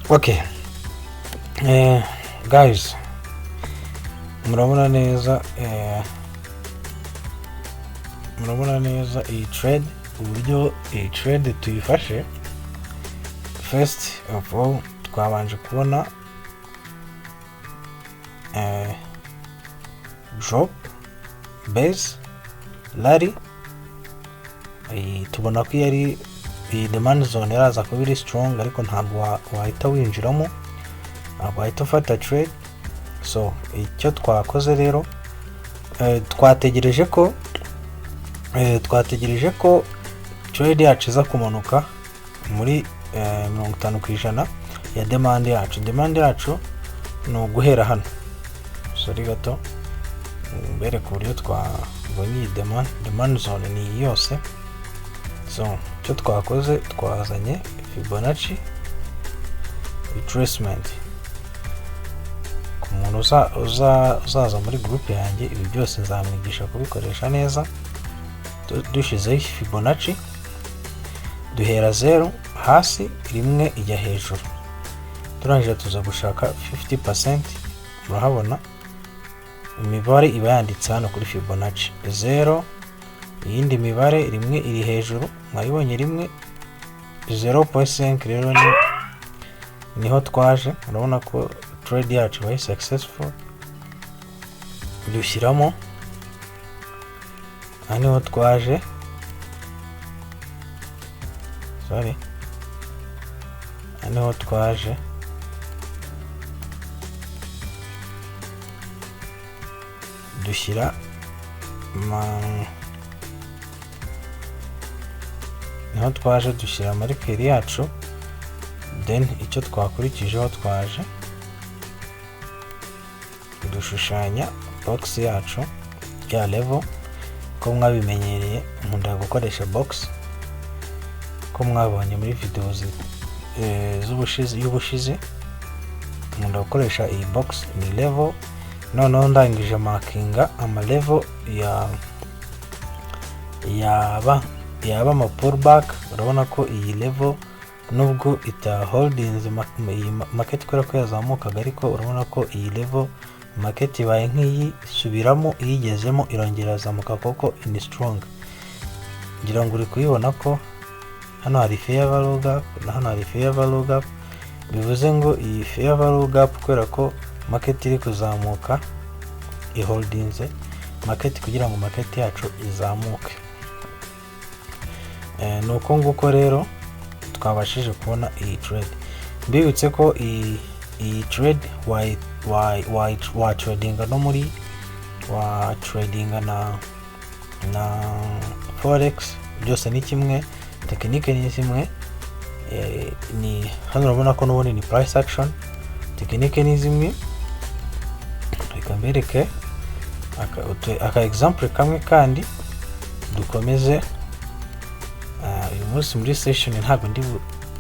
Okay, guys, murabona neza, murabona neza iyi trade, uburyo iyi trade tuyifashe. First of all, twabanje kubona drop base rally. Tubona ko iyo ari iyi demand zone iraza kuba iri strong, ariko ntabwo wahita winjiramo, ntabwo wahita ufata trade. So icyo twakoze rero, twategereje ko trade yacu iza kumanuka muri 50% ya demand yacu. Demand yacu ni uguhera hano. Sorry gato, mbereke uburyo twabonye iyi demand zone. Ni iyi yose. So icyo twakoze, twazanye Fibonacci retracement. Ku muntu uzaza muri group yanjye, ibi byose nzamwigisha kubikoresha neza. Dushyizeho Fibonacci, duhera zeru hasi, rimwe ijya hejuru. Turangije tuza gushaka 50%. Murahabona imibare iba yanditse hano kuri Fibonacci: zero, iyindi mibare rimwe iri hejuru, mwayibonye, rimwe, 0.5. Rero niho twaje, urabona ko trade yacu ibaye successful. Dushyiramo aha, niho twaje, sorry, aha niho twaje dushyira ma niho twaje dushyira marker yacu. Then icyo twakurikijeho, twaje dushushanya box yacu ya level. Ko mwabimenyereye, nkunda gukoresha box, ko mwabonye muri video z'ubushize, y'ubushize, nkunda gukoresha iyi box, ni level. Noneho ndangije markinga ama level ya yaba ama pullback. Urabona ko iyi level, nubwo ita holdinze iyi market kubera ko yazamukaga, ariko urabona ko iyi level market ibaye nk'iyi isubiramo, iyigezemo irongera irazamuka kuko ni strong. Ngira ngo uri kuyibona ko hano hari fair value gap na hano hari fair value gap. Bivuze ngo iyi fair value gap, kubera ko market iri kuzamuka, iholdinze market kugira ngo market yacu izamuke. Ni uko nguko rero twabashije kubona iyi trade. Mbibutse ko iyi trade wa tradinga no muri wa tradinga na forex, byose ni kimwe, technique ni zimwe. Ni hano urabona ko n'ubundi ni price action, technique ni zimwe. Reka mbereke aka example kamwe kandi dukomeze. Uyu munsi muri session ntabwo ndi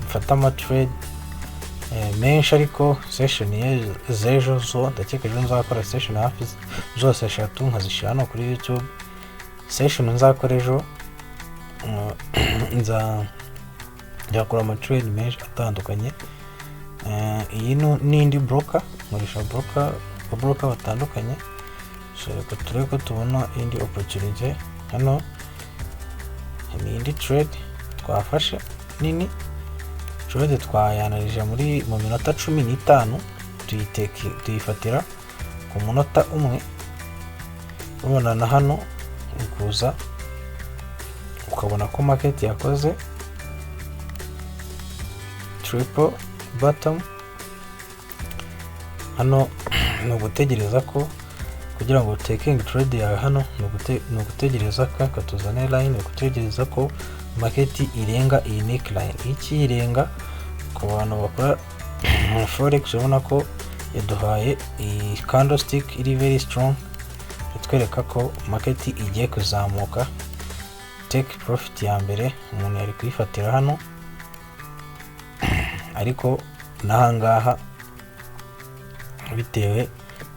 bufate ama trade menshi, ariko session z'ejo zo, ndakeka ejo nzakora session hafi zose eshatu, nkazishyira hano kuri YouTube. Session nzakora ejo, nzakora ama trade menshi atandukanye. Iyi n'indi broker nkoresha, broker batandukanye. So reka turebe ko tubona indi opportunity. Hano ni indi trade twafashe nini. Trade twayanarije muri mu minota 15, tuyifatira ku munota umwe. Urabona na hano ukuza ukabona ko market yakoze triple bottom. Hano ni ugutegereza ko, kugira ngo taking trade yawe hano, ni ugutegereza ko katuzane line, ni ugutegereza ko market irenga iyi neckline. Iyo ikiyirenga, ku bantu bakora forex, urabona ko yaduhaye iyi candlestick iri very strong, itwereka ko market igiye kuzamuka. Take profit ya mbere umuntu yari kuyifatira hano, ariko n'ahangaha bitewe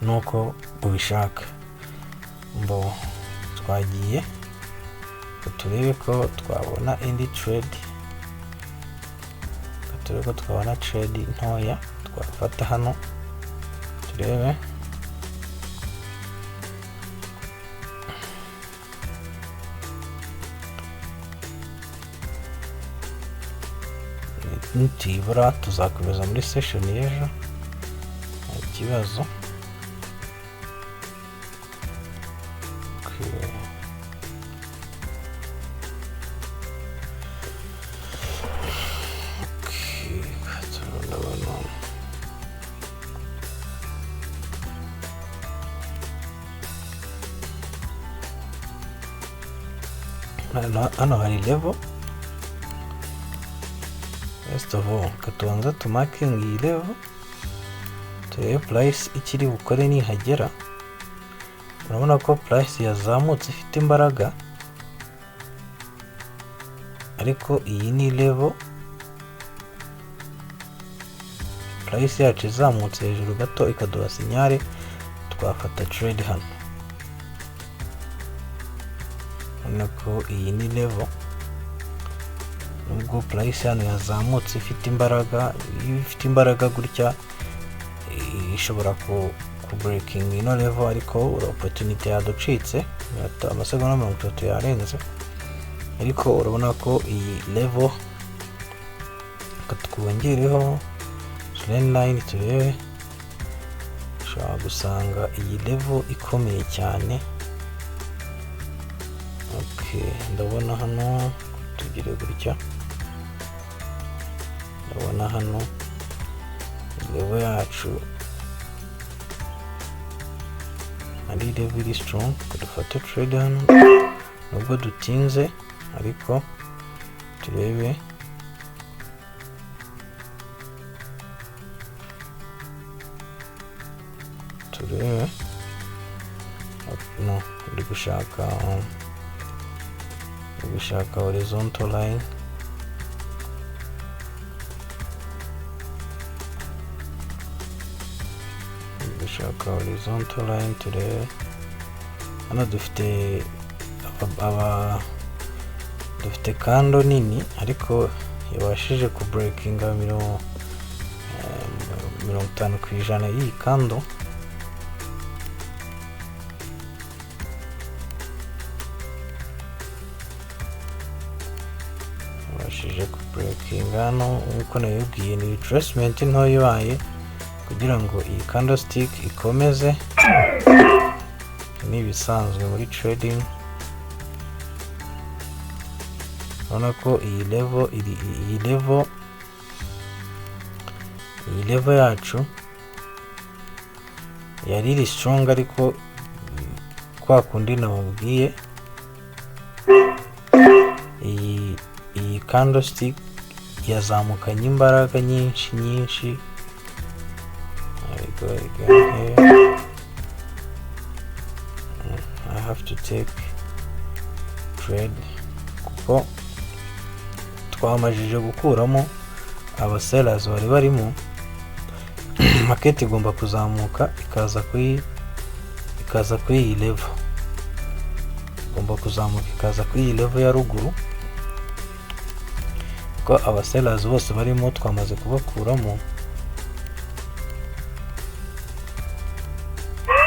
n'uko ubishaka. Mbo twagiye turebe ko twabona indi trade. Turebe ko twabona trade ntoya twafata hano, turebe. Nituyibura tuzakomeza muri session y'ejo, nta kibazo. Okay. Okay, ndabona hano hari level. First of all, reka tubanze tumarkinge iyi level, turebe price ikiri bukore nihagera. Urabona ko price yazamutse ifite imbaraga, ariko iyi ni level. Price yacu izamutse hejuru gato ikaduha signal, twafata trade hano. Urabona ko iyi ni level, nubwo price hano yazamutse ifite imbaraga. Iyo ifite imbaraga gutya ishobora ku breaking ino level, ariko opportunity yaducitse, amasegonda 30 yarenze. Ariko urabona ko iyi level, reka twongereho trend line turebe, ushobora gusanga iyi level ikomeye cyane. Okay, ndabona hano tugire gutya, ndabona hano level yacu ari level iri strong. Dufate trade hano nubwo dutinze, ariko turebe. Turebe no ndi gushaka horizontal line. Ndi gushaka horizontal line, turebe. Hano dufite aba dufite candle nini, ariko yabashije ku breakinga 50% y'iyi candle. Yabashije ku breakinga hano. Nk'uko nabibwiye, ni retracement ntoya ibaye kugira ngo iyi candlestick ikomeze, ni ibisanzwe muri trading. Urabona ko iyi level iri, iyi level yacu yari iri strong, ariko kwa kundi nababwiye, iyi candlestick yazamukanye imbaraga nyinshi nyinshi. I go again here. I have to take trade kuko twamajije gukuramo aba sellers bari barimo. Market igomba kuzamuka ikaza kuri iyi level, igomba kuzamuka ikaza kuri iyi level ya ruguru, kuko aba sellers bose barimo twamaze kubakuramo.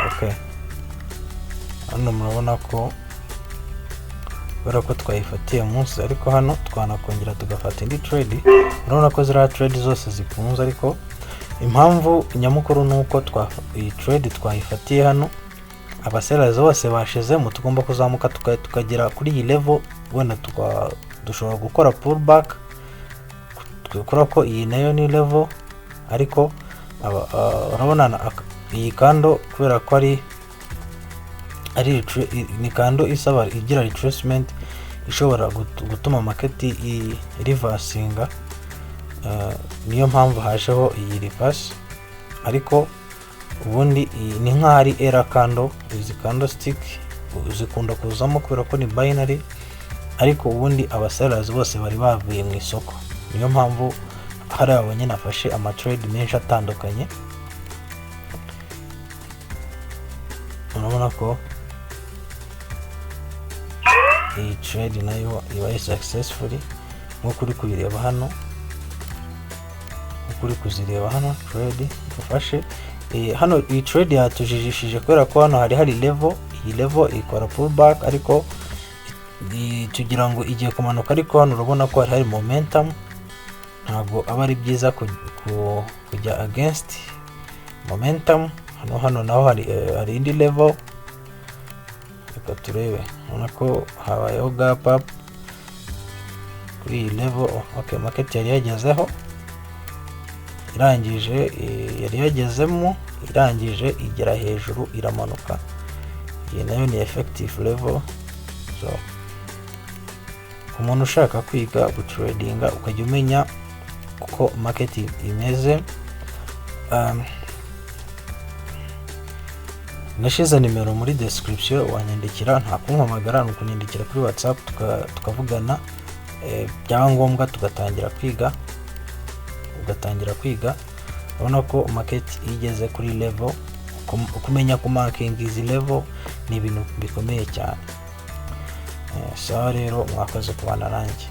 Okay, hano murabona ko kubera ko twayifatiye munsi, ariko hano twanakongera tugafata indi trade. Urabona ko ziriya trade zose zikunze, ariko impamvu nyamukuru ni uko iyi trade twayifatiye hano, aba sellers bose bashizemo. Tugomba kuzamuka tukagera kuri iyi level, wenda dushobora gukora pullback kubera ko iyi nayo ni level. Ariko urabona iyi candle, kubera ko ari ni candle isaba igira retracement ishobora gutuma market reversinga, niyo mpamvu hajeho iyi reverse. Ariko ubundi iyi ni nk'aho ari error candle. Izi candlestick zikunda kuzamo kubera ko ni binary, ariko ubundi aba sellers bose bari bavuye mu isoko, niyo mpamvu hari abo nyine afashe ama trade menshi atandukanye. Urabona ko iyi trade nayo ibaye successfully nk'uko uri kubireba hano. Nk'uko uri kuzireba hano, trade dufashe hano, iyi trade yatujijishije kubera ko hano hari level. Iyi level ikora pullback, ariko tugira ngo igiye kumanuka, ariko hano urabona ko hari momentum. Ntabwo aba ari byiza kujya against momentum. Hano naho hari indi level. Reka turebe. Urabona ko habayeho gap up kuri iyi level. Okay, market yari yagezeho, irangije, yari yagezemo, irangije igera hejuru, iramanuka. Iyi nayo ni effective level. So umuntu ushaka kwiga gutradinga, ukajya umenya uko market imeze, nashize nimero muri description, wanyandikira. Nta kumpamagara, ni ukunyandikira kuri WhatsApp, tukavugana, byaba ngombwa tugatangira kwiga, ugatangira kwiga. Urabona ko market iyo igeze kuri level, kumenya kumarkinga izi level ni ibintu bikomeye cyane. Sawa rero, mwakoze kubana nanjye.